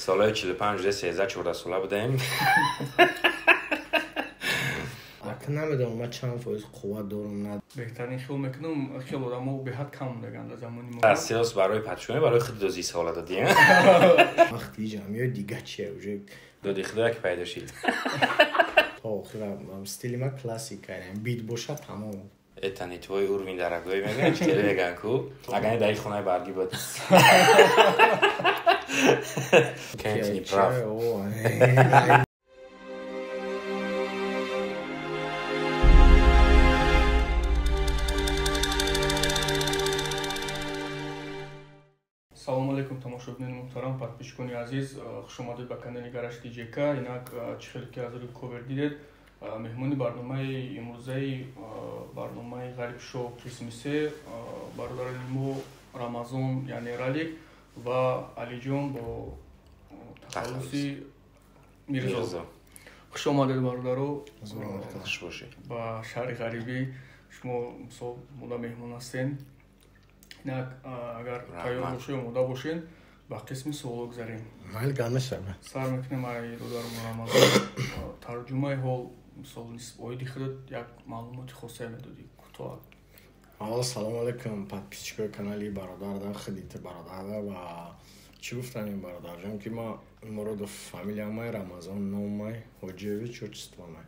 Солҳои 45 13-14 сола будаем. Ака намедонам ман чанд фоиз қувват дорам на. Беҳтарин хиёл мекунам, хел одамо беҳад кам мегӯянд дар замони мо. Сиёс барои падшоҳӣ барои худ дозӣ савола додӣ. Вақти ҷамъиё дига чия уже. Доди худо ки пайдо шид. То охира стили ма классика, бит боша тамом. Это не твой уровень, дорогой, мегӯянд, чӣ мегӯянд ку? Агар не дар хонаи баргӣ буд. Кент не прав. Салом алейкум, тамошобинони муҳтарам, подписчикони азиз, хуш омадед ба канали Гараж ТЖК. Инак чӣ хеле ки аз рӯи ковер дидед, меҳмони барномаи имрӯзаи барномаи Ғариб шоу қисми се бародарони мо Рамазон, яъне Ралик ва Алиҷон бо тахаллуси Мирзо. Хуш омадед, бародаро. Хуш бошед. Ба шаҳри ғарибӣ шумо мисол мода меҳмон ҳастем. Инак агар тайёр бошед, омода бошед, ба қисми суоло гузарем. Майли, гап нашава. Сар мекунем ай додарам Рамазон. Тарҷумаи ҳол мисол оиди худат як маълумоти хосае медодӣ кӯтоҳ. Аввал салом алейкум подписчикои канали бародарда, хидите бародарда ва чӣ гуфтанем бародарҷон, ки ма Муродов фамилиямай, Рамазон номай, Ҳоҷиевич отчествомай.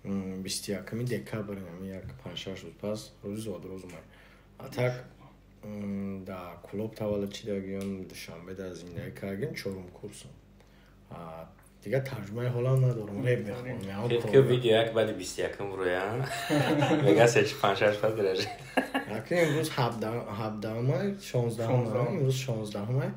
21 декабр, як 5-6 рӯз пас рӯзи зодрӯзмай. А так да клуб таваллуд шидагиам, Душанбе дар зиндагӣ кардагим, чорум курсам. Дигар тарҷумаи ҳолам надорам, реп мехонам. Ки видео як баъди 21-м рӯя мега 5-6 пас дираж. Аки имрӯз 17-май, 16-май, имрӯз 16-май.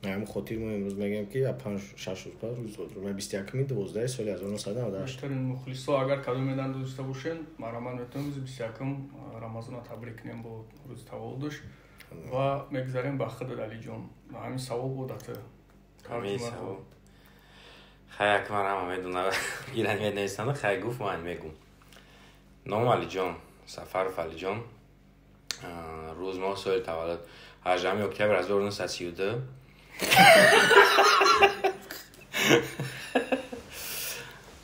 Ҳамин хотир мо имрӯз мегӯем ки 5-6 рӯз пас рӯзи зодрӯз, 21-ми 12 соли 1998. Бештарин мухлисо агар кадом медан дӯста бошен, марҳамат метавонем рӯзи 21-м Рамазонро табрик кунем бо рӯзи таваллудаш ва мегузарем ба худат, Алиҷон. Ҳамин савол буд ата. Ҳамин савол. Хай, як ман ҳама медонам, ирани медонистанд, хай гуфт, ман мегум. Ном Алиҷон, Сафаров Алиҷон. Рӯз, моҳ, соли таваллуд 18 октябр 1932.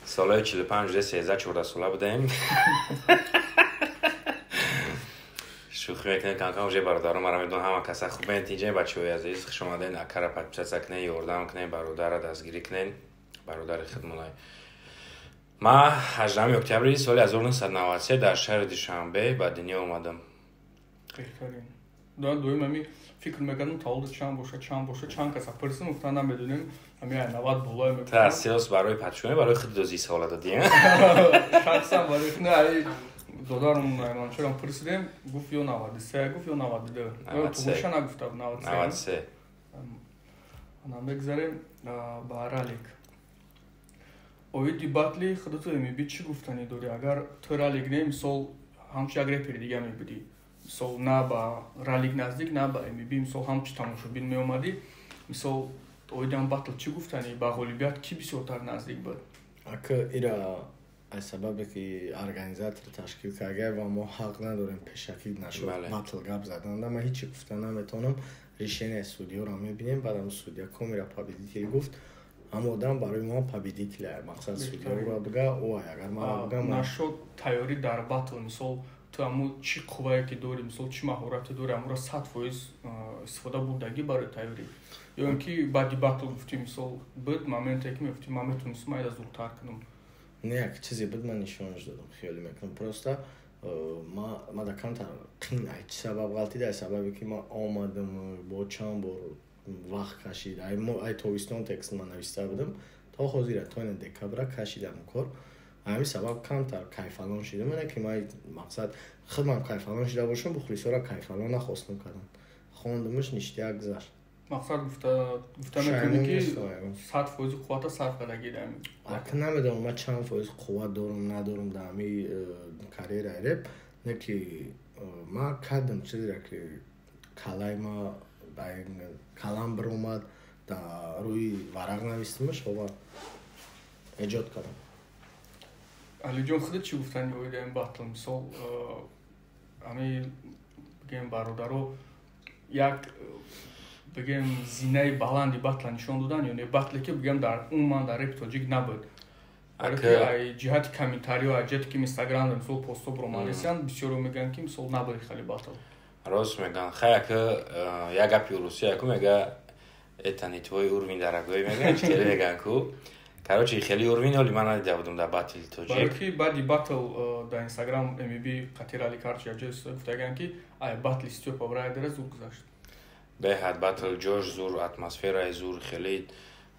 Солҳои 45 13-14 сола будаем. Шӯхӣ мекунем, кам-кам уже бародаро маро медонанд, ҳама каса хуб бинед инҷа, бачаҳои азиз, хуш омадед, акара подписаться кунед, ёрдам кунед, бародарро дастгирӣ кунед, бародари худмонай. Ма 18 октябри соли 1993 дар шаҳри Душанбе ба дунё омадам. Беҳтарин. Доим ҳами фикр мекардам таваллуд чанд боша, чанд боша, чанд каса пурсим, гуфтан намедонем, ҳами 90 боло мекунам. Та сиёс барои падшоҳӣ барои худ дозӣ савола додӣ. Шахсан барои худ, ай додарам Айманчорам пурсидем, гуфт ё 93, гуфт ё 92. Тугуша нагуфта, 93. 93. Ана мегзарем ба Ралик. Оиди батли худату МБ чӣ гуфтанӣ дорӣ? Агар ту Ралик не, мисол ҳамчун як репери дига мебудӣ, мисол на ба Ралик наздик, на ба МБ, мисол ҳамчун тамошобин меомадӣ, мисол оиди ҳам батл чӣ гуфтанӣ? Ба ғолибият кӣ бисёртар наздик буд? Ака ира аз сабабе ки организатор ташкил карда ва мо ҳақ надорем пешакӣ нашуд батл гап задан, ман ҳеҷ гуфта наметавонам. Решение судьяро мебинем, баъдам судья комира победитель гуфт, ҳама одам барои мо победитель мақсад судьяро бага, о агар ман бигам нашуд тайёрӣ дар батл, мисол ту ҳамун чӣ қуввае ки дорӣ, мисол чӣ маҳорате дорӣ, ҳамонро 100% истифода бурдагӣ барои тайёрӣ, ё ин ки баъди батл гуфтӣ, мисол буд моменте ки мегуфтӣ ман метавонистам айда зудтар кунам? Не, як чизе буд, ман нишонаш додам, хиёлӣ мекунам. Просто ма да камтар қин, ай чӣ сабаб ғалтида, ай сабабе ки ман омадам бо чанд бор вақт кашид, ай тобистон текст ман нависта будам, то ҳозира, то ин декабра кашидам кор. Ҳамин сабаб камтар кайфалон шидам, ина ки ман мақсад худмам кайфалон шида бошам, мухлисоро кайфалон нахостам кардам. Хондумаш, ништяк гузашт. Мақсад гуфта метавонӣ ки 100% қуввата сарф кардагӣ дар ҳамин? Ака намедонам ман чанд фоиз қувват дорам, надорам дар ҳамин карьераи реп, не ки ман кардам чизеро ки калаи ма калам биромад, дар рӯи варақ навистимаш ва эҷод кардам. Алиҷон, худат чӣ гуфтанӣ оиди ҳамин батл? Мисол ҳамин бигӯем бародаро як бигем зинаи баланди батла нишон додан, ё не батле ки бигем дар умуман дар реп тоҷик набуд. Ай ҷиҳати комментарио, ай ҷиҳати ки инстаграм мисол посто бромадесиян, бисёро мегӯянд ки мисол набуд хеле батл. Рост мегӯянд. Хай ака як гапи русия яку мега это не твой уровень, дорогой, мегӯянд, хеле мегӯянд ку. Короче, хеле уровень оли ман надида будам дар батли тоҷик. Барои ки баъди батл дар инстаграм МБ Қатир Али Карч якҷо гуфтаган ки ай батли Стёпа Брайдера зур гузашт. Беҳад батл ҷош зур, атмосфераи зур, хеле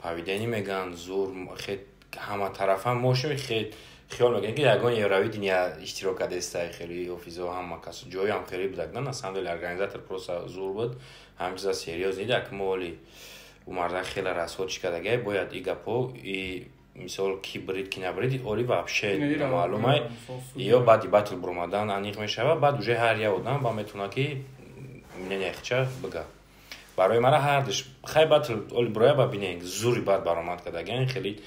поведение мегӯянд зур, хе ҳама тарафа мошим хе хиёл мекунем ки ягон Евровидения иштирок кардестай, хеле офизо ҳама кас ҷоям хеле будак. На самом деле организатор просто зур буд, ҳамин чиза серьёз дида ки мо оли ӯ марда хеле расход чӣ кардагай, бояд и гапҳо и мисол ки брид ки набрид оли вообще намаълумай, ё баъди батл буромадан аниқ мешавад, баъд уже ҳар як одам ба метавонад ки мнение хича бига. Барои мара ҳардиш хай батл оли буроя ба бинем зури баъд баромад кардагиан, хеле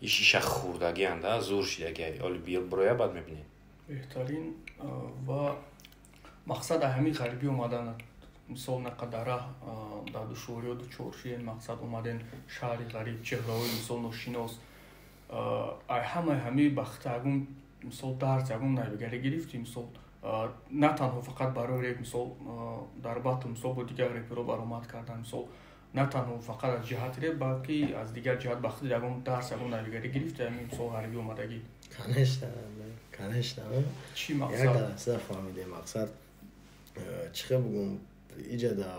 ишиша хурдагиан да зур шидагиай, оли буроя баъд мебинем. Беҳтарин. Ва мақсад аз ҳамин ғарибӣ омадан, мисол нақадара дар душвориҳо дучор шиден, мақсад омаден шаҳри ғариб, чеҳраҳои мисол ношинос, ай ҳамаи ҳамин бахта ягон мисол дарс, ягон навигарӣ гирифтӣ, мисол на танҳо фақат барои реп, мисол дар батл мисол бо дигар реперо баромад кардан, мисол на танҳо фақат аз ҷиҳати реп, балки аз дигар ҷиҳат ба худ ягон дарс, ягон навигарӣ гирифтӣ ҳамин мисол ғарибӣ омадагӣ? Конечно, конечно. Чӣ мақсад? Як лаҳза фаҳмидем мақсад. Чӣ хел бугум, иҷа да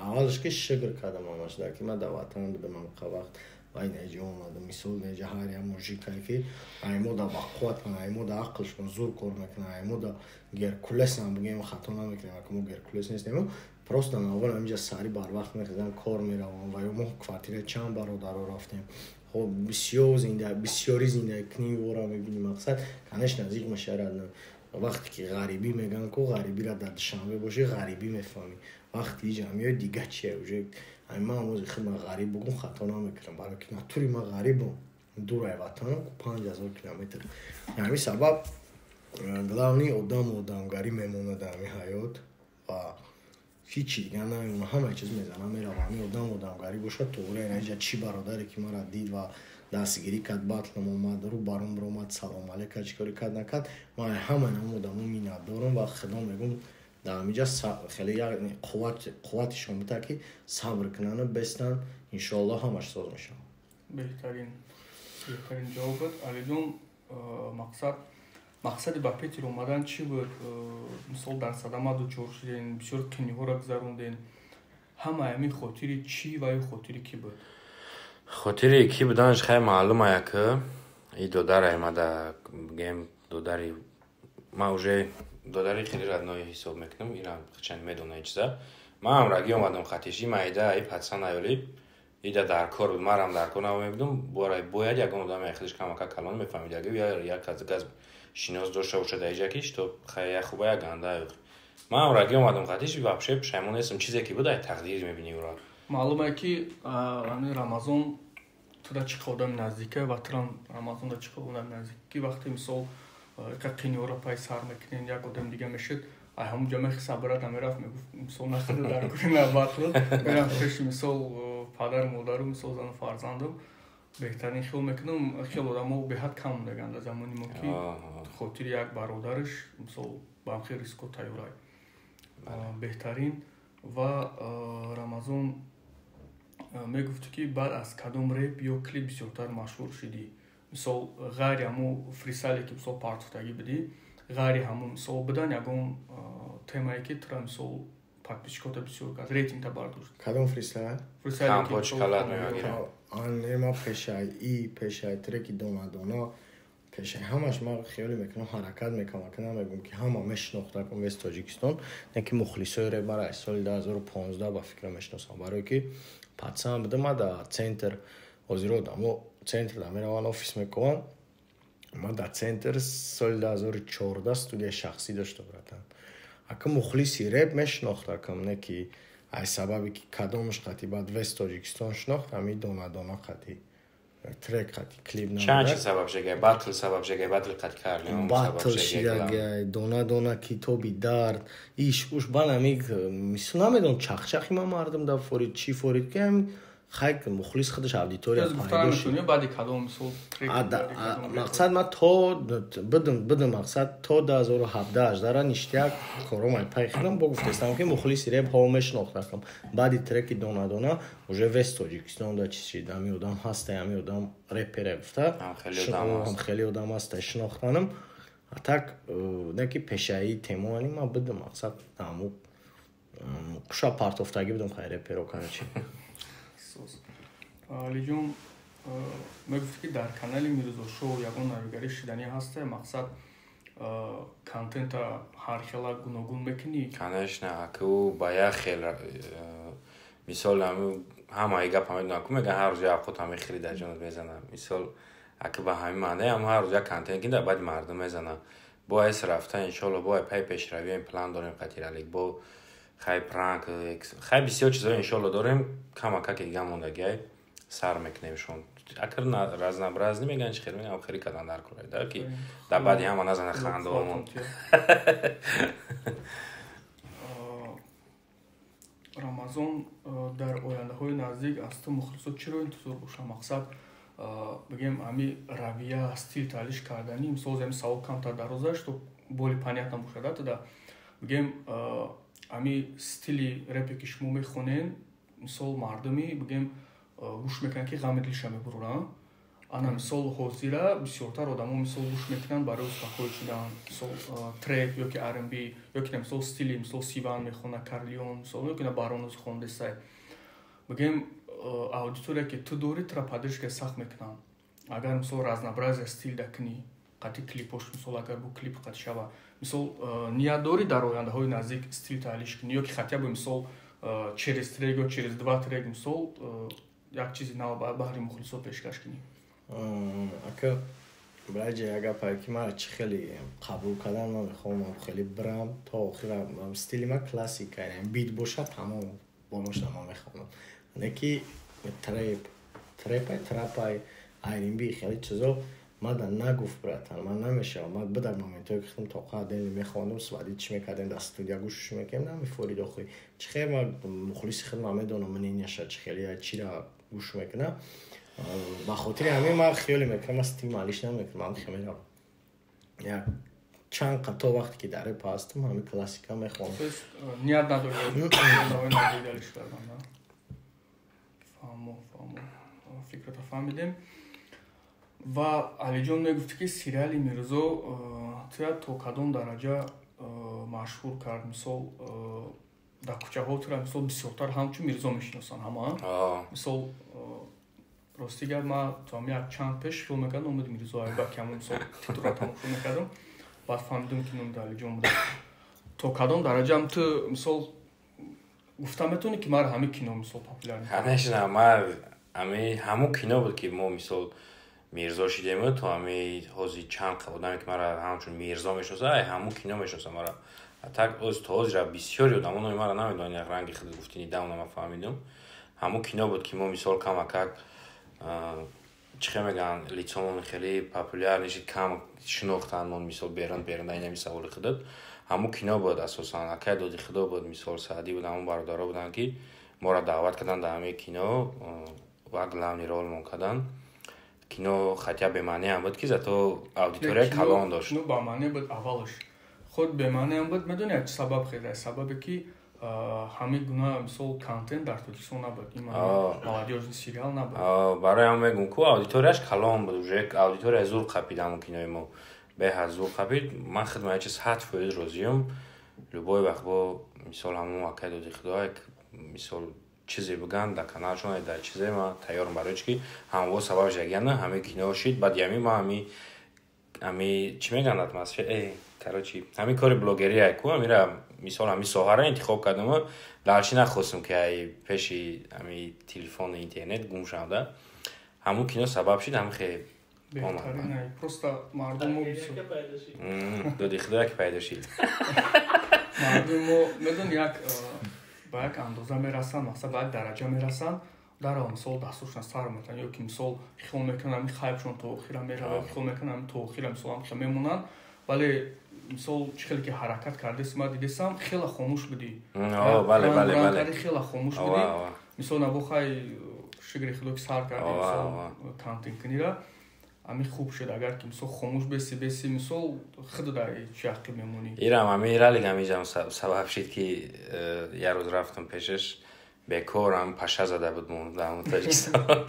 аввалш ки шукр кардам ҳамаш да ки ман дар ватан будам ҳамқа вақт ва инаҷа омадам, мисол инаҷа ҳар як мужикае ки аймо да бақувватан, аймо да ақлшон зур кор мекунад, аймо да Геркулесам бигем хато намекунем, ака мо Геркулес нестем, просто наввал ҳаминҷа сари барвақт мехезам, кор меравам ва ё мо квартира чанд бародаро рафтем. Хоб бисёр зинда, бисёри зиндагикунии вора мебинӣ мақсад, конечно зиқ мешавад. Вақте ки ғарибӣ мегӯянд ку ғарибиро дар Душанбе бошӣ ғарибӣ мефаҳмӣ, вақте иҷа меои дига чия уже. Ай ман ҳамози худ ман ғариб бугум хато намекунам, барои ки натури ман ғарибам, дур ай ватанам ку 5000 километр. Ҳамин сабаб главный одам одамгарӣ мемонад дар ҳамин ҳаёт ва ҳичи дига намемонад, ҳамаи чиз мезана мерава. Ҳамин одам одамгарӣ бошад тоғри инаҷа чӣ бародаре ки мара дид ва дастгирӣ кард, батлам омад, рӯ баром омад, салом алейка, чӣ коре кард накард, ман ҳамаи ҳамон одамо миннатдорам ва худо мегӯм дар ҳаминҷа хеле як қувватишон буда ки сабр кунану бестан, иншоаллоҳ ҳамаш соз мешавад. Беҳтарин, беҳтарин ҷавоб буд. Алиҷон, мақсади ба Питер омадан чӣ буд? Мисол дар садама дучор шуден, бисёр қиниҳоро гузаронден, ҳамаи ҳамин хотири чӣ ва ё хотири кӣ буд? Хотири кӣ буданаш хай маълум ая ки и додарай мада бигем додари ман уже додари хеле родной ҳисоб мекунам, ира чанд медона чиза. Ман ҳамрагӣ омадам хатиши майда и патсан аёли ида дар кор буд, марам дар кор намебудам, бояд ягон одаме хелиш камака калон мефаҳмид, як кас шинос дошта бошад дар иҷа ки что хай як хуба як ганда. Ман ҳамрагӣ омадам хатиш, вообще пушаймон нестам, чизе ки буд ай тақдир мебинӣ ӯро. Маълум е ки ҳамин Рамазон туда чӣ қадр одами наздика ва турам Рамазонда чӣ қадр одами наздик, ки вақте мисол яка қиниҳоро пай сар мекунен, як одами дига мешид, ай ҳамун ҷо мехиса брата мерафт, мегуфт мисол нахӯрд дар кури на батл, мерам пеши мисол падару модару мисол зану фарзандам. Беҳтарин хиёл мекунам, хел одамо беҳад кам мегӯянд дар замони мо ки хотири як бародараш мисол ба ҳамхел риско тайёрай. Беҳтарин. Ва Рамазон мегуфт ки баъд аз кадом реп ё клип бисёртар машҳур шудӣ? Мисол ғайри ҳамун фристайле ки мисол партофтагӣ будӣ, ғайри ҳамун мисол будан ягон темае ки тура мисол подписчикота бисёр кард, рейтингта бардошт? Кадом фристайл? Фристайле ки Кампо шоколад мегирам. Ане ма пешай и пешай треки дона дона пешай ҳамаш ман хиёле мекунам, ҳаракат мекунам, ака намегӯм ки ҳама мешинохта кун вес Тоҷикистон, не ки мухлисои реп мара аз соли 2015 ба фикрам мешиносам, барое ки патсан будам ма дар центр, ҳозиро одамо центр да мераванд офис мекунанд, ман дар центр соли 2014 студияи шахсӣ доштам, братан. Ака мухлиси реп мешинохта кам, не ки ай сабабе ки кадомаш қатӣ баъд вес Тоҷикистон шинохт, ҳамин дона дона қатӣ. Трек қати клип набуд. Чанд чиз сабаб шигай, батл сабаб шигай, батл қати кардем. Батл шигай, дона дона китоби дард, иш уш бан ами мисол намедонам чахчахи ма мардум да форид чи форид ки ами хайк мухлис худаш аудитория пайдо шуд. Баъди кадом мисол трек? Мақсад ма то бидум мақсад то 2017-18 ништяк коромай пай хидам бо гуфтестам ки мухлиси реп ҳо мешинохтакам. Баъди треки дона дона уже вест Тоҷикистон да чиз шид, ами одам ҳаста, ами одам репере гуфта. Ҳам хеле одам ҳаста шинохтанам. А так не ки пешаи темоани ма бидум мақсад ҳаму қуша партофтагӣ бидум хай реперо короче. Алиҷон, мегуфт ки дар канали Мирзо Шоу ягон навигарӣ шиданӣ ҳаста, мақсад контента ҳархела гуногун мекунӣ? Конечно, аку ба як хел мисол ҳамаи гапа медонам, ку мегӯян ҳар рӯз як қут ҳамаи хели дар ҷонат мезанам. Мисол аку ба ҳамин маъне ҳам ҳар рӯз як контент ки дар баъди мардум мезанам. Бо айс рафта иншоалло бо пай пешравием план дорем қатиралик бо хай пранк, хай бисёр чизҳо иншоалло дорем, камакаки дига мондагиай сар мекунем шон. Акр разнообразни мегӯян чи хел мегӯян хеле кадан дар курай да ки дар баъди ҳама назана хандаомон. Рамазон, дар ояндаҳои наздик аз ту мухлисот чиро интизор бошанд? Мақсад бигем ҳами равия стил таълиш кардани, мисол ҳами савол камтар дароза что более понятно бошад да бигем ами стили репе ки шумо мехонен, мисол мардуми бигем гӯш мекунанд ки ғами дилша мебуранд. Ана мисол ҳозира бисёртар одамо мисол гӯш мекунанд барои успокоить шудан, мисол треп ё ки R&B ё ки мисол стили мисол Сиван мехона, Карлион мисол ё ки на Баронус хондесай. Бигем аудитория ки ту дорӣ тура поддержка сахт мекунанд. Агар мисол разнообразие стил дакунӣ, қати клипош мисол агар бу клип қати шава, мисол ният дорӣ дар ояндаҳои наздик стил таҳлиш кунӣ ё ки хотя бы мисол через трек ё через два трек мисол як чизи нав баҳри мухлисот пешкаш кунӣ? Ака браҷа як гапае ки мара чӣ хеле қабул кардан, ман мехоҳам хеле бирам то охира. Стили ма классика, бит бошад тамом болошда ман мехонам. Не ки треп, трепай, трапай, R&B хеле чизо мада нагуфт братан, ман намешавам. Ман бидак моментое ки худам тоқат дели мехондам, свади чӣ мекардем дар студия гӯшш мекардем, намефорид охи. Чӣ хел ман мухлиси худ ман медонам мненияша чӣ хеле чира гӯш мекунам. Ба хотири ҳамин ман хиёле мекунам, ман стил малиш намекунам, ман хел меравам. Як чанд то вақте ки дар реп ҳастам, ҳамин классика мехонам. Ният надорӣ наздик кардан, на? Фаҳмо, фаҳмо. Фикрата фаҳмидем. Ва Алиҷон мегуфт ки сериали Мирзо туя то кадом дараҷа машҳур кард? Мисол дар кӯчаҳо тура мисол бисёртар ҳамчун Мирзо мешиносанд ҳама. Мисол рости гап ман то ҳами як чанд пеш филм мекардам номи Мирзо Айбак, ҳамон мисол титра тамошо мекардам, баъд фаҳмидам ки номи Алиҷон буда. То кадом дараҷаам ту мисол гуфта метавонӣ ки мара ҳамин кино мисол популяр? Конечно, ман ҳамун кино буд ки мо мисол Мирзо шидем, то ҳами ҳози чанд одаме ки мара ҳамчун Мирзо мешиносад, ай ҳамун кино мешиносад мара. А так оз то ҳозира бисёри одамо номи мара намедонанд, як ранги худ гуфти недавно ман фаҳмидам. Ҳамун кино буд ки мо мисол камакак чӣ хел мегӯянд, лицомон хеле популяр нешид, кам шинохтанд мисол берун берун дар инами саволи худат. Ҳамун кино буд асосан, акай доди худо буд, мисол Саъдӣ буд, ҳамун бародаро буданд ки моро даъват карданд дар ҳамин кино ва главный ролмон карданд. Кино хотя бемаъне ҳам буд ки зато аудитория калон дошт. Кино бамаъне буд аввалаш. Худ бемаъне ҳам буд, медонӣ як сабаб хеле, сабабе ки ҳамин гуна мисол контент дар Тоҷикистон набуд, ин молодёжный сериал набуд. Барои ҳам мегӯм ку аудиторияш калон буд, уже аудитория зур қапид ҳамон кинои мо. Беҳад зур қапид. Ман худ ман чиз 100% розиём. Любой вақт бо мисол ҳамон акай доди худо мисол чизе биган дар каналшон дар чизе ман тайёрам, барои чи ки ҳамво сабаб жагиана ҳамин кино шид. Баъд ями ма ҳами чӣ мегӯянд атмосфера, короче ҳамин кори блогерия ку ҳамира мисол ҳамин соҳаро интихоб кардам, дарчи нахостам ки ай пеши ҳами телефону интернет гум шавам да. Ҳамун кино сабаб шид, ҳамин хе беҳтарин, просто мардум доди худо яке пайдо шид. Мардум мо медон як ба як андоза мерасанд, мақсад ба як дараҷа мерасанд, Дарав мисол дастошона сар метан ё ки мисол хиёл мекунанд ҳамин хайбшон то охира меравад, хиёл мекунанд ҳамин то охира мисол ҳам хел мемонанд, вале мисол чӣ хеле ки ҳаракат кардеси ма дидесам, хеле хомӯш будӣ. Бале, бале, бале. Хеле хомӯш будӣ. Мисол набо хай шукри худо ки сар кардӣ мисол контент кунира. Ами хуб шуд, агар ки мисол хомӯш беси мисол худ дар чӣ ҳаққи мемонӣ. Ирам ами ралик амиҷам сабаб шид ки як рӯз рафтам пешаш, бекорам паша зада буд мо дар Тоҷикистон.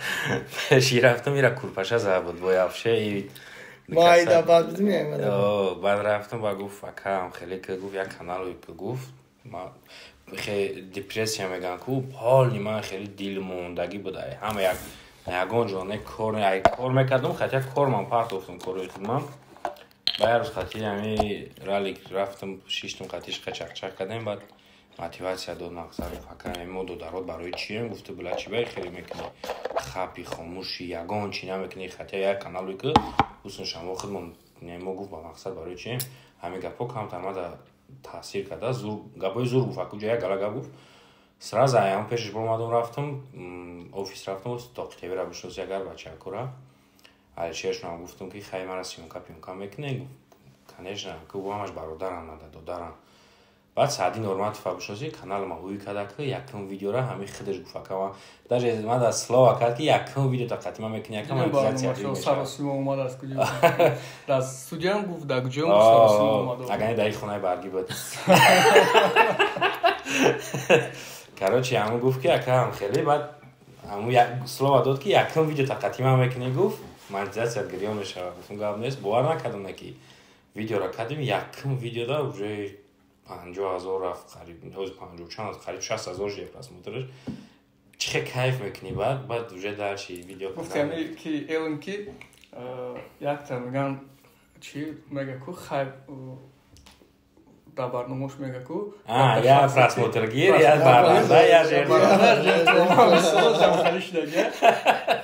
Пеши рафтам, ира курпаша зада буд бо явше. Майда баъд будем меомадам. Баъд рафтам ва гуфт акаам хеле ки гуфт як канал ки гуфт ма хе депрессия меган ку полни ман хеле дилмондагӣ буд. Ҳама як ягон ҷо не кор не кор мекардам, хотя кор ман партофтам корои худман. Ба як рӯз хати ҳами ралик рафтам, шиштам хатиш қачақчақ кардем, баъд мотиватсия дод мақсад ака мо додарот барои чием гуфта била чӣ баи хеле мекунӣ хапи хомӯши ягон чӣ намекунӣ, хотя як канале ки ҳусн шамо худмон мо гуфт ба мақсад барои чием ҳамин гапҳо камтар мада таъсир карда, зур гапҳои зур гуфт, аку ҷо як гала гап гуфт. Сразу аям пешаш баромадам, рафтам офис рафтам, тоқи ТВ-ра бишнос ягар бачакора Алишершонам гуфтам ки хай мара съёмка пиёмка мекунем, гуфт конечно, ки ҳамаш бародарам нада додарам. Баъд Саъди Норматов бишноси канал ма ҳуй карда ки якум видеора ҳамин худаш гуфт ака даже ма да слова кард ки якум видео тақати ма мекунӣ якум монетизатсия саросима омад аз куҷо? Дар студиям гуфт дар куҷо саросима омад? Агар не дар хонаи баргӣ буд. Короче, ҳамун гуфт ки акаам хеле баъд ҳамун слова дод ки якум видео тақати ма мекунӣ, гуфт монетизатсият гирён мешавад. Гуфтам гап нест, бовар накардам ки видеора кардем, якум видеода уже 50 000 рафт, қариб ҳозир 50 чанд, қариб 60 000 шуда просмотраш. Чӣ хел кайф мекунӣ баъд уже дальше видео гуфтам ки Элон ки якта меган чӣ мега ку хайп дар барномааш мега ку я просмотр гир, я баранда, я жертва.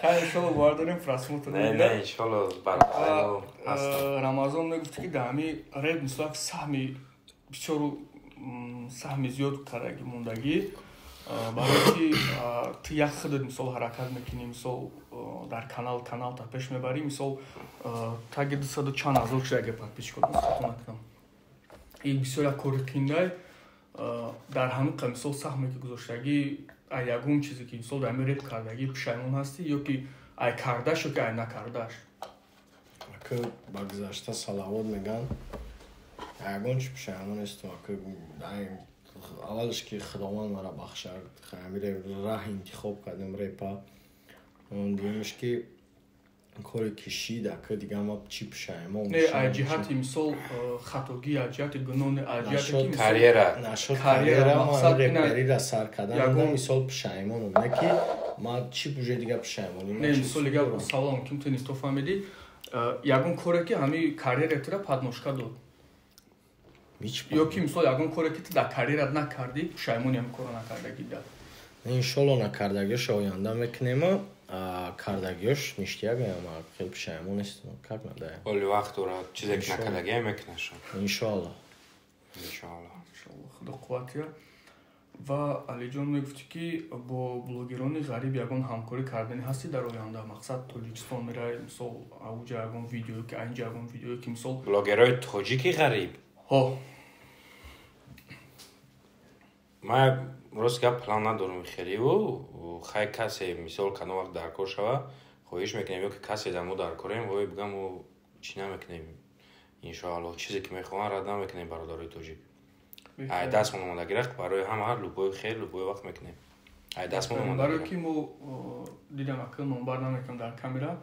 Хай иншолло бовар дорем просмотр. Не, не, иншолло баранда. Рамазон мегуфт ки дар ҳамин реп мисол як саҳми бисёр саҳми зиёд кардаги мондагӣ, барое ки ту як худат мисол ҳаракат мекунӣ, мисол дар канал та пеш мебарӣ, мисол таги 200 чанд ҳазор шудаги подписчикот, хато накунам. Ин бисёр як кори қиндай, дар ҳамин қа мисол саҳме ки гузоштагӣ, ай ягон чизе ки мисол дар ҳамин реп кардагӣ пушаймон ҳастӣ ё ки ай кардаш ё ки ай накардаш? Ака ба гузашта салавот меган, ягон чи пушаймон нестам. Ака аввалаш ки Худованд мара бахшад, ҳамин раҳ интихоб кардем репа. Дуюмаш ки коре кишид, ака дига ма чӣ пушаймон. Не, аз ҷиҳати мисол хатогӣ, аз ҷиҳати гуноҳ, аз ҷиҳати ки карьера, нашуд карьера, ман реперира сар кардан, мисол пушаймонам, не ки ма чӣ уже дига пушаймонӣ. Не, мисол дига саволам ким ту нест, то фаҳмидӣ, ягон коре ки ҳамин карьера тура подножка дод. Ё ки мисол ягон коре ки ту дар карьерат накардӣ, пушаймони ҳамин корро накардагӣ да. Иншолло накардагиаш оянда мекунем, кардагиаш ништяк меам, хеле пушаймон нестам, как надая. Оли вақт дора чизе ки накардагия мекунашон. Иншолло. Иншолло. Иншолло, худо қувват Ва Алиҷон мегуфтӣ ки бо блогерони ғариб ягон ҳамкорӣ кардани ҳастӣ дар оянда? Мақсад Тоҷикистон меравӣ, мисол ауҷа ягон видео ки айнҷа ягон видео ки мисол блогерои тоҷики ғариб? Ҳо. Ман рост гап план надорам хеливу, хай касе мисол кадом вақт даркор шава, хоҳиш мекунем ё ки касе дар мо даркорем, вой бигам мо чӣ намекунем. Иншоалло чизе ки мехоҳанд рад намекунем бародарои тоҷик. Ай дастмон омодагирак барои ҳама любой хел, любой вақт мекунем. Ай дастмон омодагирак. Барои ки мо дидам ака номбар намекунем дар камера,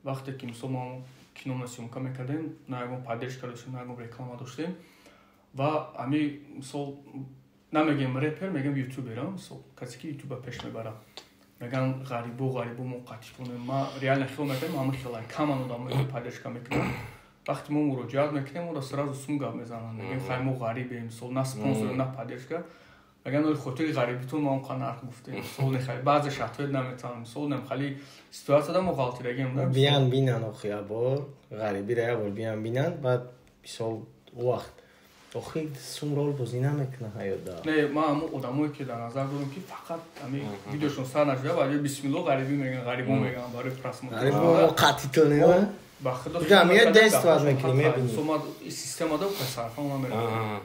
вақте ки мисол мо кино съёмка мекардем, на ягон поддержка доштем, на ягон реклама доштем ва ами мисол намегем репер, мегем ютубер, мисол касе ки ютуба пеш мебарад. Меган ғарибо мо қатифонем. Ма реально хел мекардем, ҳама хелай каман одамое ки поддержка мекунанд. Вақте мо муроҷиат мекунем, моро сразу сум гап мезананд. Мегӯем хай мо ғарибем, мисол на спонсор, на поддержка. Мегӯянд оли хотири ғарибитон мо онқа нарх гуфтем. Мисол нехай баъзе шартҳои наметавонем. Мисол немхали ситуатсияда мо ғалтидагем. Биян бинан охи ябор, ғарибиро ябор биян бинан, баъд мисол у вақт Охи сум рол бозӣ намекунад ҳаётда. Не, ман ҳамон одамое ки дар назар дорам ки фақат ҳамин видеошон сар нашуда, баъд бисмилло ғарибӣ мегӯянд, ғарибо мегӯянд барои просмотр. Ғарибо қатъи ту не? Ба худо меояд действовать мекунӣ, мебинӣ. Мисол ман система да сарфам намеравам.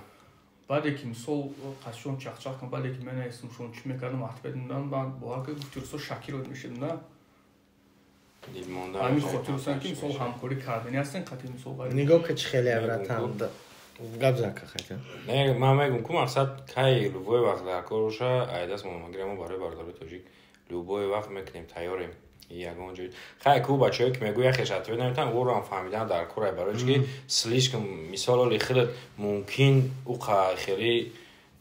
Баъде ки мисол қасшон чақчақ кун, баъде ки мен исмшон чӣ мекардам, ответ медодам, баъд бовар кунед гуфти русо шакирот мешидам, на? Ҳамин хотир рустам ки мисол ҳамкорӣ кардани ҳастен қатъи мисол ғариб. Нигоҳ ки чӣ хеле братан. Гап зака хайта. Не, ман мегӯм ку мақсад кай любой вақт дар кор боша, айдас момагиремо барои бародари тоҷик любой вақт мекунем, тайёрем. Ягон ҷой. Хай ку бачаҳое ки мегӯяд хеш ответ наметавонам, ӯро ҳам фаҳмидан дар кор ай, барои чӣ ки слишком мисол оли худат мумкин уқа хеле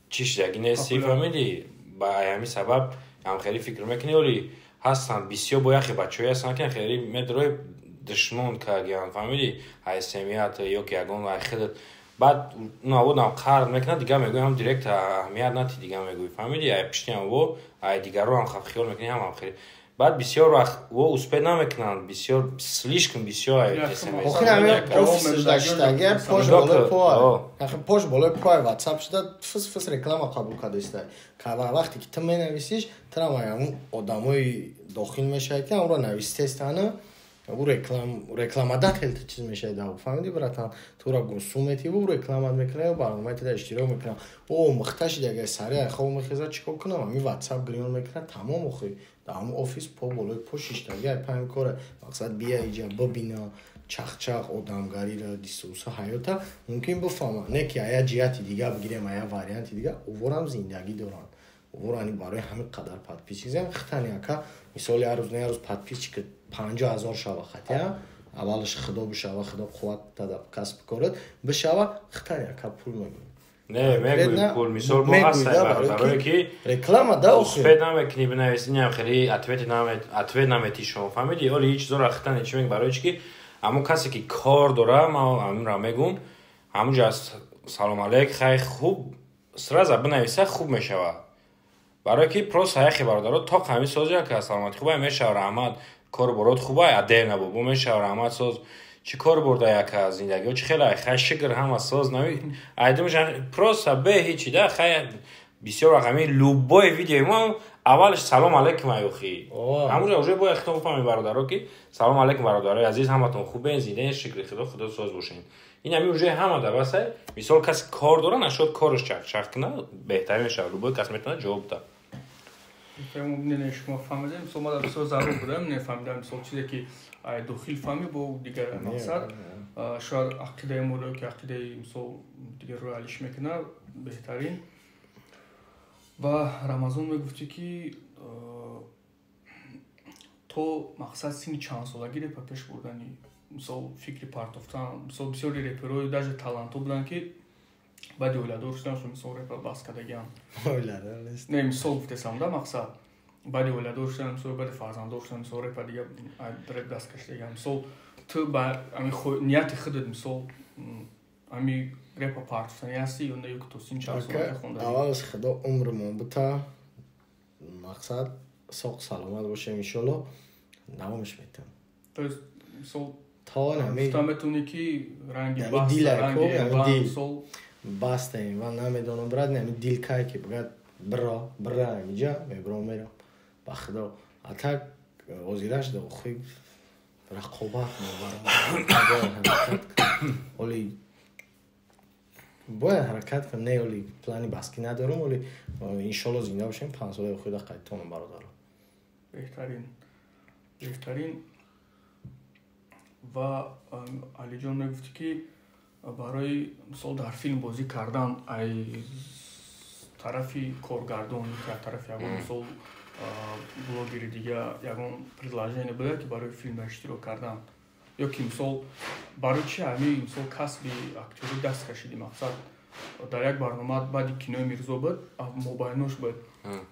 чӣ шидаги нести, фаҳмидӣ? Ба ҳамин сабаб ҳам хеле фикр мекунӣ, оли ҳастанд бисёр бо яхе бачаҳое ҳастанд ки хеле медрои душмон кардиянд, фаҳмидӣ? Ай семият ё ки ягон ай худат баъд наводам қард мекунад, дигар мегӯй ҳам директ аҳамият нати, дигар мегӯй, фаҳмидӣ? Ай пишти ҳам во, ай дигарро ҳам хиёл мекунӣ, ҳам хеле. Баъд бисёр вақт во успед намекунанд, бисёр слишком бисёр SMS. Охир ҳамин офисш даштаги пош болои по. Охир пош болои по WhatsApp шуда фис фис реклама қабул кардааст. Вақте ки ту менависиш, тра ҳамон одамои дохил мешавад ки ҳамонро навистестана, ӯ рекламодатель ту чиз мешавад, фаҳмидӣ братан? Туро гусу метиву рекламат мекунад, барномаи туда иштирок мекунад. О мухташи дагай сари хоб мехезад, чӣ кор кунам? Ҳамин WhatsApp гирён мекунад, тамом охи. Дар ҳамон офис по болои по шиштаги ай паҳм коре. Мақсад бия иҷа бибина чахчах одамгарира дисуса ҳаёта мумкин бифаҳма. Не ки ая ҷиҳати дига бигирем, ая варианти дига, уворам зиндагӣ доранд. Уворани барои ҳамин қадар подписчик зиям хитани ака мисоли ҳар рӯз не ҳар рӯз подписчик 50,000 шава хатя, аввалаш худо бишава, худо қувват тада касб корад, бишава хитани ака пул мегӯяд. Не, мегӯй пул мисол бо ҳаст барое ки реклама да охир. Успед намекунӣ бинависӣ, инам хеле ответ наметӣ шумо, фаҳмидӣ? Оли ҳеҷ чизоро хитани чӣ мегӯ, барои чӣ ки ҳамон касе ки кор дора, ман ҳаминро мегӯм, ҳамонҷо салом алейк, хай хуб сразу бинависа хуб мешавад. Барое ки просто яхе бародаро то ҳамин соз яка саломатӣ хубай мешава, раҳмат, кор борот хубай, адел набо, бо мешава раҳмат соз. Чӣ кор бурда яка зиндагио чӣ хеле хай шукр ҳама соз нави айдумш просто бе ҳечи да хай бисёр вақт ҳамин любой видеои мо аввалаш салом алейкум аюхи. Ҳамонҷо уже бояд хитоб бифаҳмед бародаро ки салом алейкум бародарои азиз, ҳаматон хубен, зиндаен, шукри худо, худо соз бошен. Ин ҳамин уже ҳама да басай. Мисол каси кор дора, нашуд кораш чахчах кунад, беҳтар мешавад. Любой кас метавонад ҷавоб диҳад. Не, шумо фаҳмидем, мисол ман бисёр зарур будам, нефаҳмидам, мисол чизе ки дохил фаҳмӣ бо дигар мақсад, шояд ақидаи моро ки ақидаи мисол дигарро алиш мекунад, беҳтарин. Ва Рамазон мегуфтӣ ки то мақсад синни чанд солагӣ репа пеш бурдани, мисол фикри партофтан, мисол бисёри реперои даже талантҳо буданд ки баъди оиладор шудан шо мисол репа бас кардагиам. Оиладор нест. Не, мисол гуфтесам да мақсад. Баъди оиладор шудан, мисол баъди фарзанддор шудан, мисол репа дига реп даст кашидагиам. Мисол ту ба ами нияти худат мисол ами репа партофтани ҳасти ё не, ё ки то синни чанд солагӣ хондаӣ? Аввалаш худо умрмон бута, мақсад соқ саломат бошем иншолло, давомаш метавам. То есть мисол то ҳамин гуфта метавонӣ ки ранги баста, ранги мисол бастаем ва намедонам брат, ҳамин дил кай ки бигӯяд бира, бира ҳаминҷа мебирам мерам. Ба худо. А так ҳозираш да охи рақобат мебарам. Оли бояд ҳаракат кунам, не оли плани баскӣ надорам, оли иншолло зинда бошем, 5 солаи охирда қайтонам бародарам. Беҳтарин. Беҳтарин. Ва Алиҷон мегуфтӣ ки барои мисол дар филм бозӣ кардан ай тарафи коргардон ё тарафи ягон мисол блогери дига ягон предложение буда ки барои филм иштирок кардан, ё ки мисол барои чи ҳамин мисол касби актёрӣ даст кашидӣ? Мақсад дар як барнома баъди кинои Мирзо буд, мобайнош буд,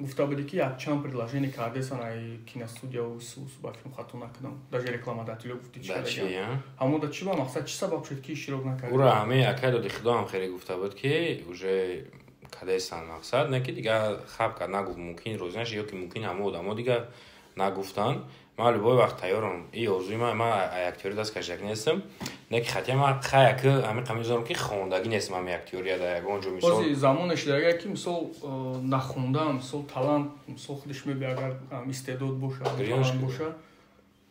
гуфта будӣ ки якчанд предложение кардесан ай киностудияу ба филм хато накунам, даже рекламодателё гуфти чи кардагиам. Ҳамонда чи ба мақсад чи сабаб шуд ки иштирок накардӣ? Ура ҳамин акай доди худо ҳам хеле гуфта буд ки уже кадесан мақсад, не ки дигар хаб кард, нагуфт мумкин розӣ нашид ё ки мумкин ҳама одамо дигар нагуфтанд. Ман любой вақт тайёрам. И орзуи ман, ман ай актёрӣ даст кашидак нестам. Не ки хотя ман хая ки ҳамин қамин зорам ки хондагӣ нест, ман як теория да ягон ҷо мисол. Бози замоне шидага ки мисол нахонда, мисол талант, мисол худиш меби агар истеъдод боша, талант боша,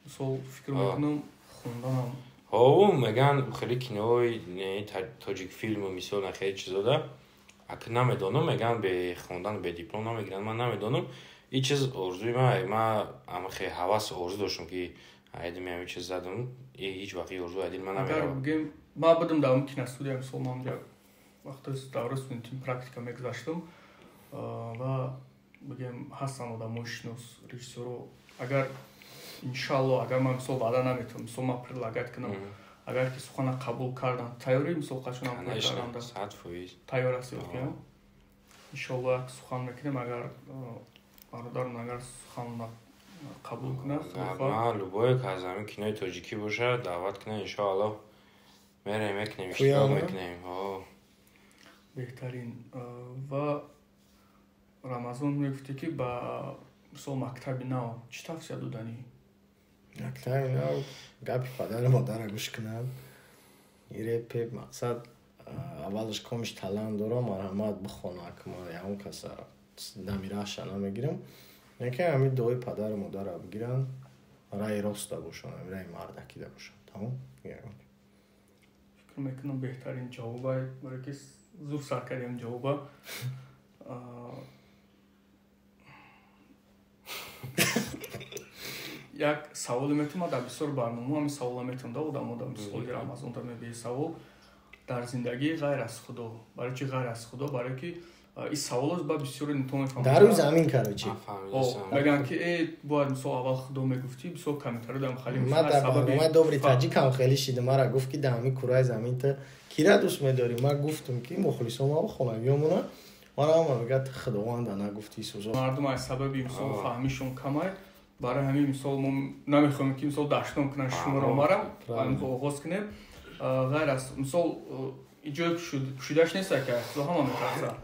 мисол фикр мекунам хонданам. Ҳо, меган хеле кинои тоҷик филму мисол на хеле чизода. Аки намедонам, меган бе хондан, бе диплом намегиранд, ман намедонам. Ин чиз орзуи ман, ман ама хеле ҳавас орзу доштам ки айдими ҳамин чиз задам, ҳеҷ вақт ин орзу айдил ман намеравад. Агар бигем, ман будам дар он киностудия, мисол ман ҷа вақте давраи студентим практика мегузаштам ва бигем ҳастанд одамои шинос, режиссёро. Агар иншалло, агар ман мисол ваъда наметавонам, мисол ман предлагать кунам, агар ки сухана қабул кардан, тайёрӣ мисол қачонам карданда? 100%. Тайёр ҳастӣ, иншалло як сухан мекунем, агар бародарон агар сухан қабул кунад. Ман любое ки аз ҳамин кинои тоҷикӣ бошад, даъват кунад, иншоалло мерем, мекунем, иштирок мекунем. Беҳтарин. Ва Рамазон мегуфтӣ ки ба мисол мактаби нав чӣ тавсия доданӣ? Мактаби нав гапи падару модара гӯш кунад. Ирепе мақсад аввалаш комиш талант дорам, марҳамат бихона, ки ман ягон каса дамираша намегирам. Яке ҳамин дуои падару модара бигиранд, раи роста бошанд, раи мардакида бошанд. Тамом? Фикр мекунам беҳтарин ҷавоба, барои ки зур сар кардем ҷавоба. Як саволе метавонам дар бисёр барнома ҳамин савола метавонам да одамо дар мисоли Рамазон дар мебии савол дар зиндагӣ ғайр аз Худо. Барои чи ғайр аз Худо? Барои ки ин саволот ба бисёре нито мефаҳманд. Дар рӯи замин, короче. Мегӯянд ки бояд мисол аввал Худо мегуфтӣ, бисёр комментарио дам хали. Ман дар барномаи Добри Таҷикам хеле шидам, мара гуфт ки дар ҳамин кураи замин ту кира дӯст медорӣ? Ман гуфтам ки мухлисо ма хонагиёмона. Мара ҳама мегӯяд Худованда нагуфтӣ сӯзо. Мардум аз сабаби мисол фаҳмишон камай. Барои ҳамин мисол мо намехоҳем ки мисол даштон кунанд шуморо марам, оғоз кунем. Ғайр аз мисол иҷои пӯшидаш нест, ки аз Худо ҳама метарсад.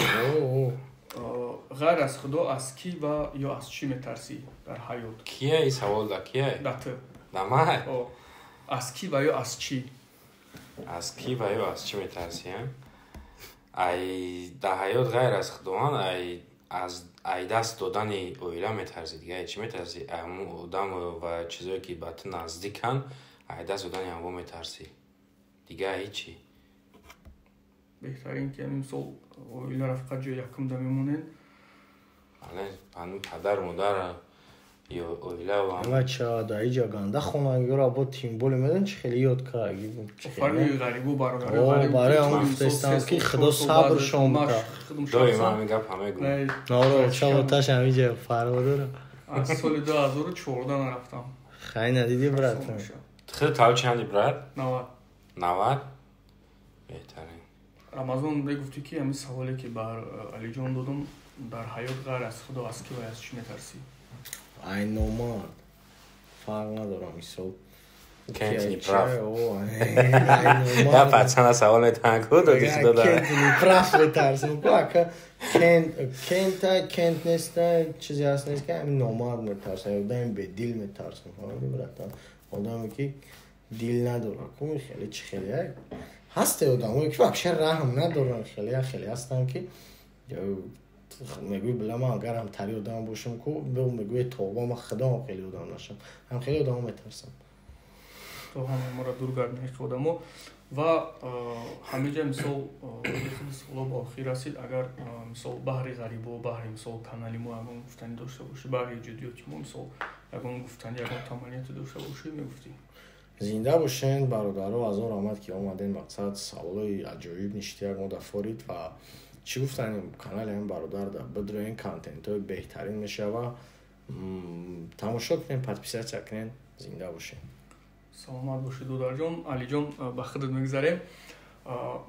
Ғайр аз Худо аз кӣ ва ё аз чӣ метарсӣ дар ҳаёт? Кия ин савол да кия? Да ту. Да ман? Аз кӣ ва ё аз чӣ? Аз кӣ ва ё аз чӣ метарсӣ? Ай дар ҳаёт ғайр аз Худованд ай аз ай даст додани оила метарсӣ, дига ай чӣ метарсӣ? Ҳамон одам ва чизое ки ба ту наздиканд, ай даст додани ҳамво метарсӣ. Дига ҳечи. Беҳтарин ки ҳамин мисол оиларо фақат ҷои якум да мемонед. Бале, ҳамин падар, модар ё оила ва ва ча дар иҷа ганда хонагиро бо тимболи медон чи хеле ёд кард. Фарқи ғарибу бародари ғариб. Барои он гуфтаистам ки Худо сабршон бикард. Доим ҳамин гап ҳамегӯям. Наро чаво таш ҳамин ҷа фарқ дора. Аз соли 2014 нарафтам. Хай надидӣ брат. Худ тав чанди брат? 90. 90? Беҳтарин. Рамазон мегуфтӣ ки ҳамин саволе ки бар Алиҷон додам, дар ҳаёт ғайр аз Худо аз кӣ ва аз чӣ метарсӣ? Ай номард. Фарқ надорам мисол. Кент не прав. Я пацана савол метавон ку доди Худо да. Кент не прав метарсам ку ака кента кент неста чизе ҳаст нест ки ҳамин номард метарсам, одами бедил метарсам. Фаҳмидӣ братан? Одаме ки дил надорад ку хеле чи хеле ҳасте одамое ки вообще раҳм надоранд, хеле хеле ҳастанд ки мегӯй била ман агар ҳамтари одам бошам ку мегӯй тавба ман худам хеле одам нашам, ҳам хеле одамо метарсам. То ҳама моро дур гардонӣ одамо ва ҳамиҷа мисол худи саволо ба охир расид. Агар мисол баҳри ғарибо, баҳри мисол канали мо ягон гуфтанӣ дошта бошӣ, баҳри эҷодиёти мо мисол ягон гуфтанӣ, ягон таманниёте дошта бошӣ, мегуфтӣ? Зинда бошен бародаро, азор омад ки омаден, мақсад саволои аҷоиб ништияк мо дафорид ва чӣ гуфтанем канали ҳамин бародар да бидроен, контентҳои беҳтарин мешава, тамошо кунен, подписатсия кунен, зинда бошен. Саломат бошед додарҷон. Алиҷон, ба худат мегзарем.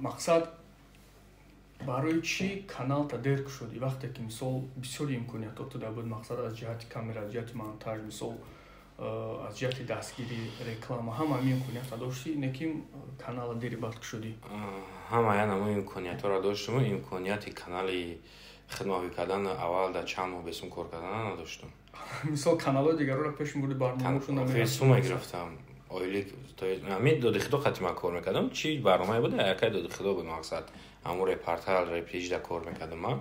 Мақсад барои чӣ каналта дер кушодӣ вақте ки мисол бисёри имкониятҳо туда буд, мақсад аз ҷиҳати камера, аз ҷиҳати монтаж, мисол аз ҷиҳати дастгирӣ, реклама, ҳама ҳамин имкониятҳо доштӣ, не ки канала дери бад кушодӣ? Ҳама ян ҳамон имкониятҳоро доштам, имконияти канали хидматҳои кардан аввал дар чанд моҳ бесум кор кардан надоштам. Мисол каналҳои дигарро пеш мебурдӣ, барномаҳошон намерафтам. Сум мегирифтам. Ойлик то ами доди худо қати ман кор мекардам. Чӣ барномае буда? Якай доди худо буд мақсад. Ҳамун репортал, реприжда кор мекардам ман.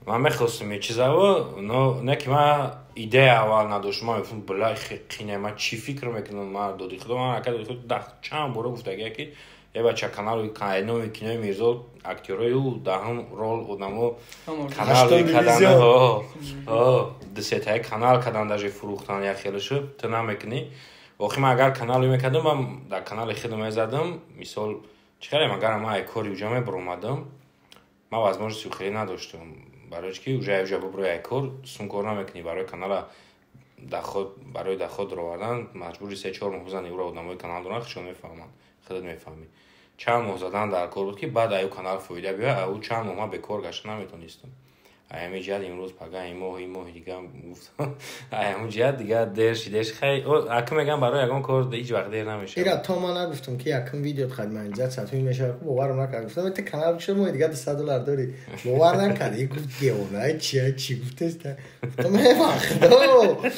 Ман мехостам ин чизаво, но не ки ман идея аввал надоштам. Ман мегуфтам, била қине, ман чӣ фикр мекунам? Ман доди худо, ман акай доди худо чанд бора гуфтагия ки е бача каналу номи кинои Мирзо актёрои ӯ даҳум рол одамо канал кадан, дусетаи канал кадан, даже фурӯхтан як хелашу ту намекунӣ. Охи ман агар канале мекардам, ман дар канали худам мезадам, мисол чӣ хелем, агар ман ай кори уҷа мебуромадам, ман возможности хеле надоштам. Барои ки уже ай уҷа буброи ай кор, сум кор намекунӣ, барои канала доход, барои доход даровардан маҷбури 3-4 моҳ бизанӣ. Ура одамои канал доранд, худшон мефаҳманд, худат мефаҳмӣ. Чанд моҳ задан дар кор буд ки баъд аю канал фоида биёяд, ау чанд моҳ ман бекор гашта наметонистам. Ай ҳамин ҷиҳат имрӯз пага ин моҳ, ин моҳи дига гуфтам, ай ҳамун ҷиҳат дига дер шид, дер шид. Хай, ака мегам барои ягон кор ҳеҷ вақт дер намешавад. Ира то ман нагуфтам ки якум видеот қад монетизатсия ту мешавад, боварам накард. Гуфтам ту канал кушо, моҳи дига $200 дорӣ. Бовар накард. И гуфт девона, чи чи гуфтест? Гуфтам эй вақто.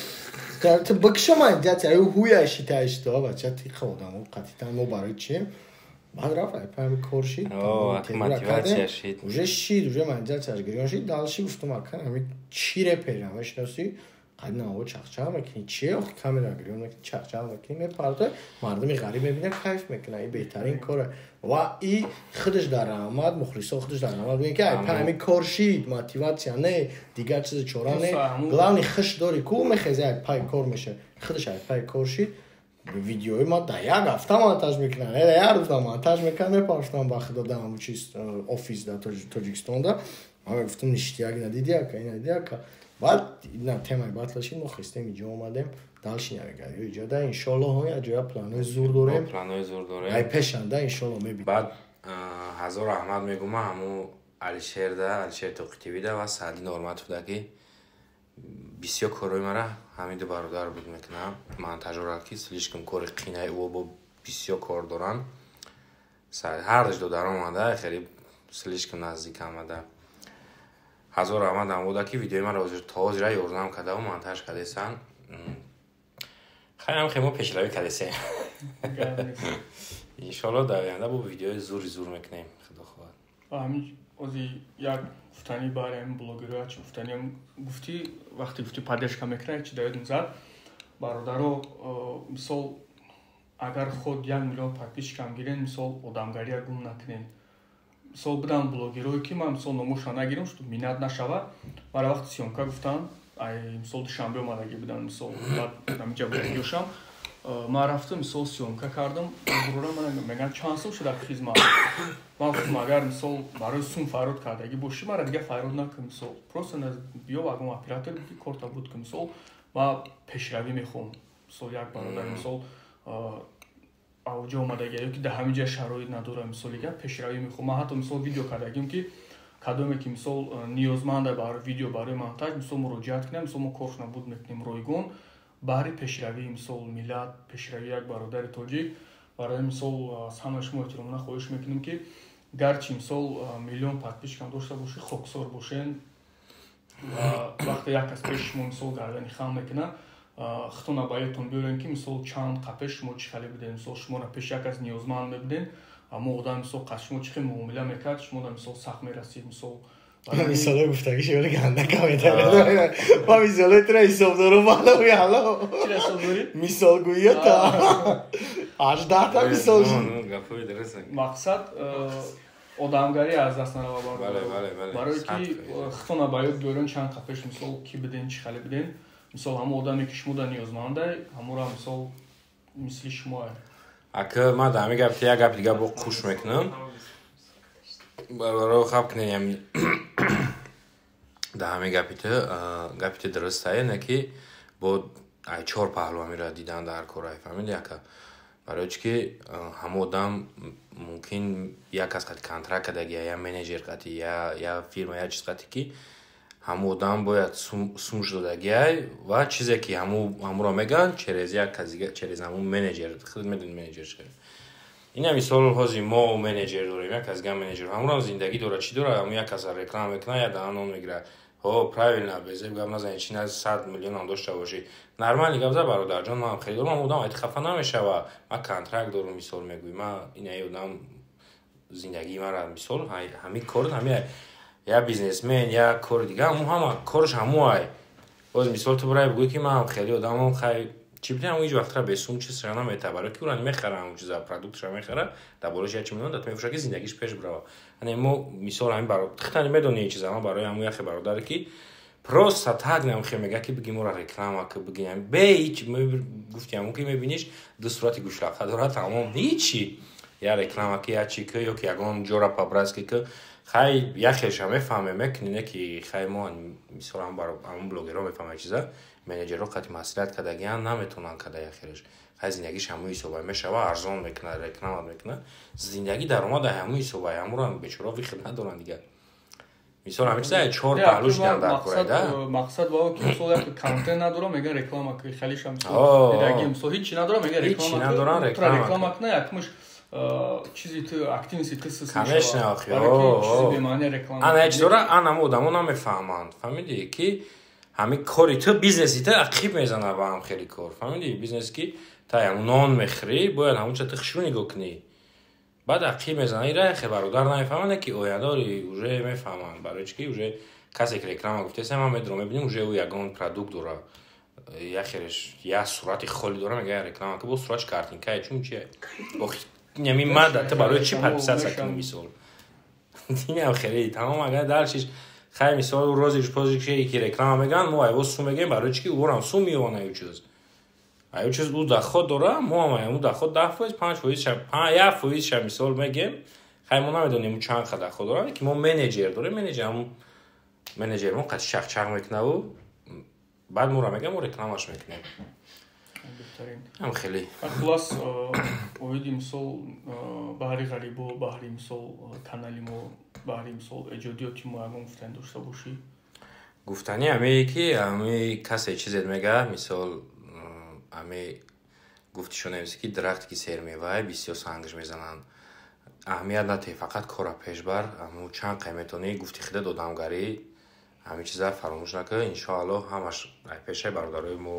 Ту бикшо монетизатсия, ю ҳуя шитаиш то бача ти ходамо қатитан мо барои чием? Баъд рафт, ай паами кор шид, мотиватсия шид. Уже шид, уже монетизатсияш гирён шид. Дальше гуфтам ака ҳами чӣ репера мешиноси? Қад наво чахчах мекунӣ, чие охи камера гирён мекунӣ, чахчах мекунӣ, мепартой, мардуми ғариб мебинад, кайф мекунад. И беҳтарин коре. Ва и худаш дар раҳмат, мухлисо худаш дар раҳмат мегӯянд ки ай паами кор шид, мотиватсия не, дигар чизи чора не. Главный хуш дори ку мехези ай пай кор меша. Худаш ай пай кор шид. Видеои ма да як ҳафта монтаж мекунам, да як рӯз монтаж мекунам, мепаштам ба худо да ҳамун чиз офис да Тоҷикистонда. Ман мегуфтам ништяк надиди ака, ин надиди ака. Баъд на темаи батла шид, мо хестем иҷо омадем, дальше навигариё иҷо да иншоллоҳ ҳо як ҷоя планои зур дорем. Планои зур дорем. Ай пешанда иншоллоҳ мебинем. Баъд ҳазор раҳмат мегӯм ман ҳамун Алишерда, Алишер Тоқитивида ва Саъди Норматовда ки бисёр корҳои мара ҳамин ду бародар буд мекунам. Монтажёра ки слишком кори қинаи ӯ бо бисёр кор доранд. Ҳардуш додар омада, хеле слишком наздик омада. Ҳазор раҳмат ам буда ки видеои маро то ҳозира ёрдам кардаву монтаж кардесан. Хайам хемо пешравӣ кардесем. Иншоллоҳ дар оянда бо видеои зури зур мекунем, худо хоҳад. Ҳамин ози як гуфтани барои ҳамин блогерҳо чи гуфтани гуфтӣ, вақте гуфтӣ поддержка мекунад, чи даёдум зад. Бародаро, мисол агар худ 1 миллион подписчикам гирен, мисол одамгария гум накунен. Мисол будам блогерое ки ман мисол номошро нагирам, что минат нашавад. Мара вақти съёмка гуфтан, ай мисол Душанбе омадагӣ будам, мисол баъд ҳаминҷа будагиёшам. Ман рафтам, мисол съёмка кардам, бурора ман мегӯянд чанд сол шуда хизмат. Ман гуфтам агар мисол барои сум фарёд кардагӣ бошӣ, мара дига фарёд накун, мисол просто биё вагон оператор буди, корта буд ки мисол ман пешравӣ мехоҳам. Мисол як бародар мисол авҷа омадагӣ ё ки дар ҳамин ҷа шароит надорам, мисол дига пешравӣ мехоҳам. Ман ҳатто мисол видео кардагим ки кадоме ки мисол ниёзманда барои видео, барои монтаж, мисол муроҷиат кунем, мисол мо коршона буд мекунем ройгон баҳри пешравии мисол миллат, пешравии як бародари тоҷик. Барои мисол аз ҳамаи шумо эҳтиромона хоҳиш мекунем ки гарчи мисол миллион подписчикам дошта бошед, хоксор бошен ва вақте як кас пеши шумо мисол гардани хам мекунад, худтона ба ёдтон биёрем ки мисол чанд қапеш шумо чӣ хеле будем, мисол шуморо пеши як кас ниёзманд мебудем, аммо одам мисол қас шумо чӣ хел муомила мекард, шуморо мисол сахт мерасид, мисол мисоло гуфтагӣ шоли ганда комментария. Ма мисолои туро ҳисоб дорум, алло алло. Чиро ҳисоб дорӣ? Мисолгӯиёта. 18 мисол. Гапҳои дуруст. Мақсад одамгарӣ аз даст нарава барои. Барои ки худтона ба ёд биёрем чанд қапеш мисол ки биден, чӣ хеле биден. Мисол ҳамон одаме ки шумо да ниёзмандай, ҳамонро мисол мисли шумо. Ака ман дар ҳамин гап як гап дига бо қуш мекунам. Барои хаб кунем дар ҳамин гапите дурустае, не ки бо ай чор паҳлу ҳаминро дидан дар кор ай фаҳмид яка. Барои чи ки ҳамон одам мумкин як кас қати контракт кардагӣ, я менеҷер қати, я фирма, я чиз қати ки ҳамон одам бояд сумш додагиай ва чизе ки ҳамонро мегӯянд через як кас дига, через ҳамон менеҷер, худ медонӣ менеҷер чӣ. Ина мисол ҳозир мо менеҷер дорем, як кас дига менеҷер, ҳамонам зиндагӣ дорад, чӣ дорад, ҳамон як каса реклама мекунад, я даҳан нон мегирад. О, правильно, безеб гап назани, чи на 100 миллионам дошта бошӣ. Нормальный гап за бародарҷон, ман хеле дорам, одам айти хафа намешава. Ман контракт дорум, мисол мегӯй, ман ин одам зиндагии мара мисол, ҳами кор, ҳами я бизнесмен, я кори дига, ҳаму ҳама корш ҳаму ай. Боз мисол ту бурай бигӯй ки ман хеле одамам хай чӣ бидам, ҳеҷ вақтра бесум чиз намета, барои ки уран мехара, ҳамун чиза продуктша мехара, дар болош як чи мемонад, дат мефурӯша ки зиндагиш пеш бирава. Ане мо мисол ҳамин баро хитани медони чиза, ман барои ҳамун яхе бародаре ки просто так намхе мега ки биги мора реклама ки биги бе ҳеҷ гуфти ҳамун ки мебиниш ду сурати гӯшлақа дорад, тамом ҳичи я реклама ки я чи ки ё ки ягон ҷора по-братски ки хай яхеша мефаҳме мекунӣ, не ки хай мо мисол ҳамун блогерҳо мефаҳмем чиза, менеҷерҳо қати маслиҳат кардагиан наметавонанд када яхелеш. Хай зиндагиш ҳамун ҳисобай мешава, арзон мекунад, реклама мекунад, зиндагӣ даромада ҳамун ҳисобай, ҳамуро бечора выход надоранд дигар. Мисол ҳамин чиза чор паҳлӯш дидан дар курайда. Мақсад ба ки мисол як контент надорам, меган реклама ки халиша мисол дидаги мисол ҳеҷ надорам, меган реклама ҳеҷ надорам, реклама кна якмуш чизи ту активности ту сис мешава. Конечно, охи. Чизи бемаъни реклама. Ана чизора ана одамо намефаҳманд. Фаҳмидӣ ки ҳамин кори ту бизнеси ту ақиб мезана ба ҳам хеле кор. Фаҳмидӣ бизнес ки та ям нон мехӯрӣ, бояд ҳамон чиза ту хушрӯ нигоҳ кунӣ. Баъд ақиб мезана, ира хе бародар намефаҳманд, ки ояндори уже мефаҳманд. Барои чӣ ки уже касе ки реклама гуфтеса, ман медонам, мебинем уже ӯ ягон продукт дора. Я хелеш я сурати холи дора, мега реклама ки бо суратш картинка чун чи. Охи неми мада ту барои чӣ подписаться кунӣ мисол. Динам хеле тамом агар даршиш хай мисол розиш позиш ки реклама меган, мо айво сум мегем, барои чӣ ки ӯрам сум меёна ю чиз. Аю чиз ӯ доход дора, мо ҳам аю доход 10%, 5%, 1% ша мисол мегем. Хай мо намедонем чанд қа доход дора, ки мо менеҷер дорем, менеҷер мо қад чақ-чақ мекунаву баъд моро мегам, мо рекламаш мекунем. Ҳам хеле. Хулас, оиди мисол баҳри ғарибо, баҳри мисол канали мо, баҳри мисол эҷодиёти мо ягон гуфтани дошта бошӣ? Гуфтани ҳамее ки ҳами касе чизет мега, мисол ҳами гуфтишо нависи ки дарахте ки сермевае бисёр сангш мезананд. Аҳамият натеҳ, фақат кора пеш бар, ҳамун чанд қай метавонӣ гуфти худат одамгарӣ, ҳамин чиза фаромӯш накун. Иншоаллоҳ ҳамаш пешаи бародарои мо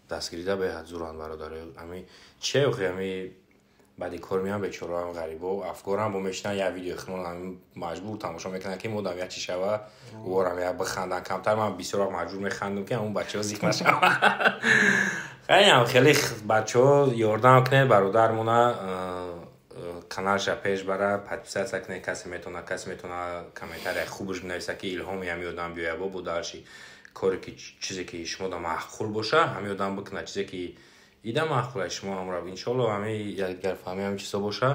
дастгирида беҳад зуранд бародарои. Ҳами чие охи ҳами баъди кор меян бечораам ғарибо афкорам бо мешинан як видеои худмон ҳами маҷбур тамошо мекунанд ки модам як чи шава, уворам як бихандан камтар. Ман бисёр вақт маҷбур механдам ки ҳамун бачаҳо зиқ нашава. Хеле хеле бачаҳо ёрдам кунед бародармона, каналша пеш бара, подписаться кунед, касе метавона комментария хубаш бинависа ки илҳоми ҳами одам биёя бо дарши коре ки чизе ки шумо да маъқул боша, ҳами одам бикунад, чизе ки ида маъқул аст шумо ҳамра иншоаллоҳ ҳами якдигарфаҳмӣ ҳами чизо боша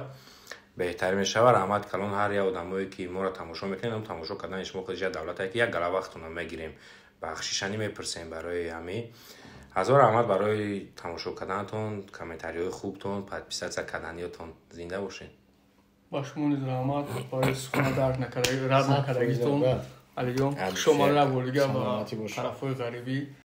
беҳтар мешава. Раҳмат калон ҳар як одамое ки моро тамошо мекунед, ам тамошо кардани шумо худаш як давлате ки як гала вақтона мегирем, бахшишани мепурсем барои ҳами. Ҳазор раҳмат барои тамошо карданатон, комментариҳои хубтон, подписаться карданиётон. Зинда бошед. Ба шумо низ раҳмат барои сухана дарк накарда, рад накардагитон. Алиҷон, хуш омадед бор дига ба тарафҳои ғарибӣ.